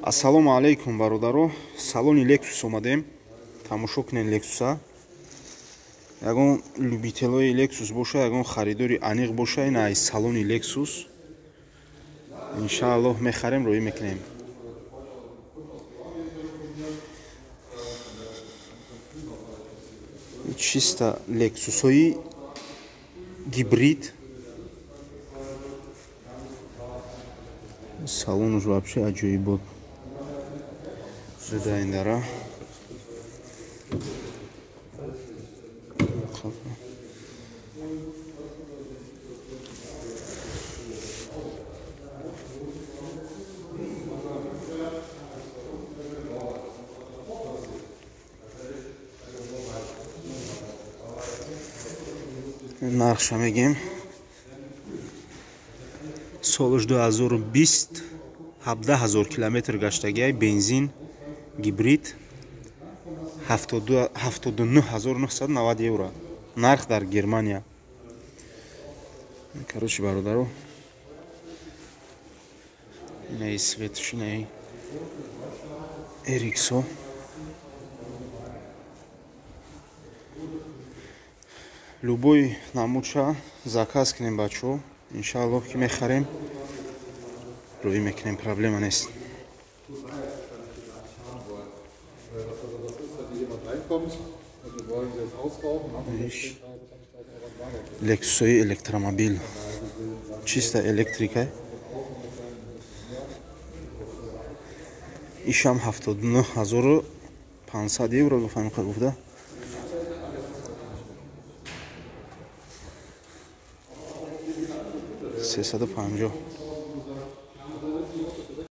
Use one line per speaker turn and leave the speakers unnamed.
Ассалому алайкум, бародаро. Салони Lexus омадем. Тамошо кунед Lexus-а. Ягон любителои Lexus боша, ягон харидори аниқ боша, ин ай салони Lexus. Иншааллоҳ мехарем, роӣ мекунем. Чисто Lexus-ҳои гибрид. Салонуш вообще аҷоибот. Даиндара. Нархша мегем. Солш 2020, 17,000 километр гаштагиай, бензин гибрид, 79,990 евро. Нарх дар Германия. Короче, бародаро, инаи светш, инаи Эриксо. Любой намудша заказ кунем, бачо. Иншааллоҳ ки мехарем, роӣ мекунем, проблема нест. Лексусои электромобил, чисто электрика. Ишам 79,500 евро гуфтам, гуфта. 350.